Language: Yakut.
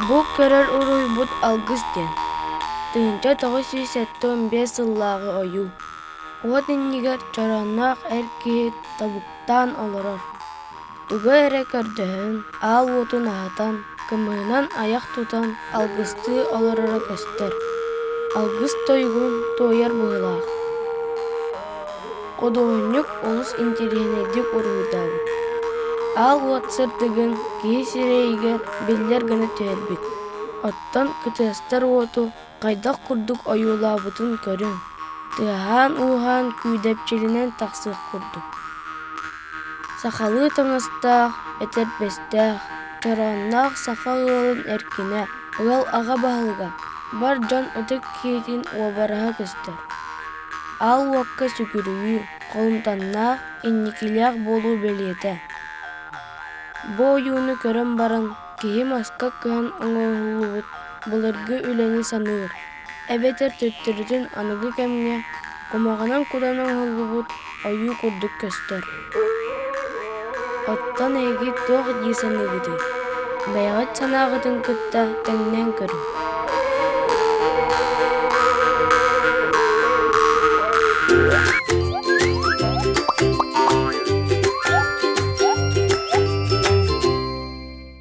Бу көрөр уруһуйбут алгыс диэн, 1975 сыллааҕы ойуу. Уот иннигэр чороонноох эр киһи тобуктаан олорор. Тугу эрэ көрдөһөн, аал уотун аһатан, кымыһынан айах тутан алгыстыы олороро көстөр. Алгыс тойугун туойар быһыылаах. Худуоһунньук олус интэриэһинэйдик уруһуйдаабыт. Аал уот сырдыгын киһи сирэйигэр биллэр гына түһэрбит. Оттон кытыастар уоту хайдах курдук ойуулаабытын көрүҥ, тыаһаан-ууһаан күүдэпчилинэн тахсыах курдук. Сахалыы таҥастаах, этэрбэстээх, чороонноох саха ыалын эркинэ, ыал аҕа баһылыга, бар дьон ытык киһитин уобараһа көстөр. Аал уокка сүгүрүйүү, холумтаннаах, инникилээх буолуу бэлиэтэ. Бу ойууну көрөн баран, киһи маска кыһан оҥоһуллубут былыргы үлэни саныыр, эбэтэр төттөрүтүн аныгы кэмҥэ кумаҕынан кутан оҥоһуллубут ойуу курдук көстөр. Оттон эһиги туох дии саныыгытый? Бэйэҕит санааҕытын кытта тэҥнээн көрүҥ.